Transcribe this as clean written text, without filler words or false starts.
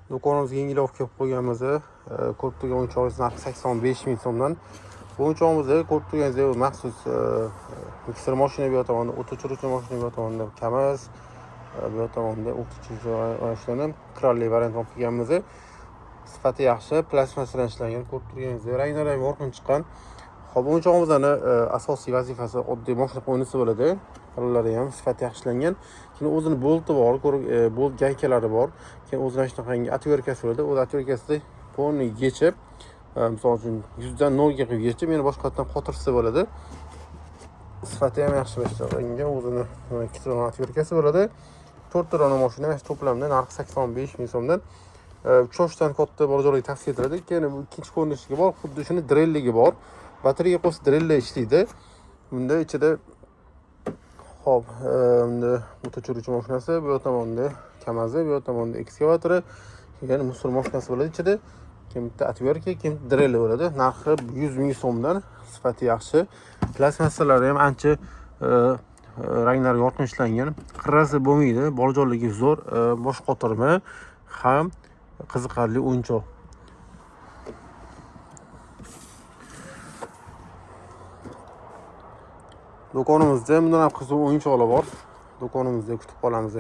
Do'konimizga yengil olib kelib qo'yganmiz. Ko'rib turgan o'yinchog'ingiz narxi 85 ming so'mdan. Bu o'yinchog'imizni ko'rib turganingizdek maxsus mikser mashina bu yoq tomonda, o't o'chiruvchi mashina bu yoq tomonda KAMAZ, bu yoq tomonda o't o'chiruvchi mashinani kralli variant olib kelganmiz. Sifati yaxshi, plastmassadan ishlangan, ko'rib turganingizdek ranglari ham yorqin chiqqan. Xo'p, o'yinchog'imizni asosiy vazifasi oddiy mashina o'ynasa bo'ladi. Qo'llari ham sifati yaxshi ishlangan. Keyin o'zini bolti bor, bolt gaykalari bor. Keyin o'zini shunaqangi отверткasi bo'ladi. O'z отверткасida полный yechib, misol uchun 100 dan 0 ga qilib yechib, yana boshqatdan qotirsa bo'ladi. Sifati ham yaxshi ishlangan, o'zini ikkita dona отверткasi bo'ladi. 4 ta dona mashina mana shu to'plamda narxi 85 ming so'mdan. 3 yoshdan katta bolajonlarga tavsiya etiladi. Keyin bu ikkinchi ko'rinishiga bor, xuddi shuni drelligi bor. Batareya qo'shsa drelli ishlaydi. Bunda ichida hop, bunda o't o'chiruvchi mashinasi, bu yoq tomonda KAMAZi, bu yoq tomonda ekskavatori, keyin мусор mashinasi bo'ladi ichida. Keyin bitta отвертка, keyin drelli bo'ladi. Narxi 100 ming so'mdan, sifati yaxshi. Plastmassalari ham ancha ranglari yorqin ishlangan. Qirrasi bo'lmaydi, bolajonlarga zo'r, bosh qotirma ham qiziqarli o'yinchoq. Do'konimizda bundan ham qiziq o'yinchoqlar bor. Do'konimizda kutib qolamiz.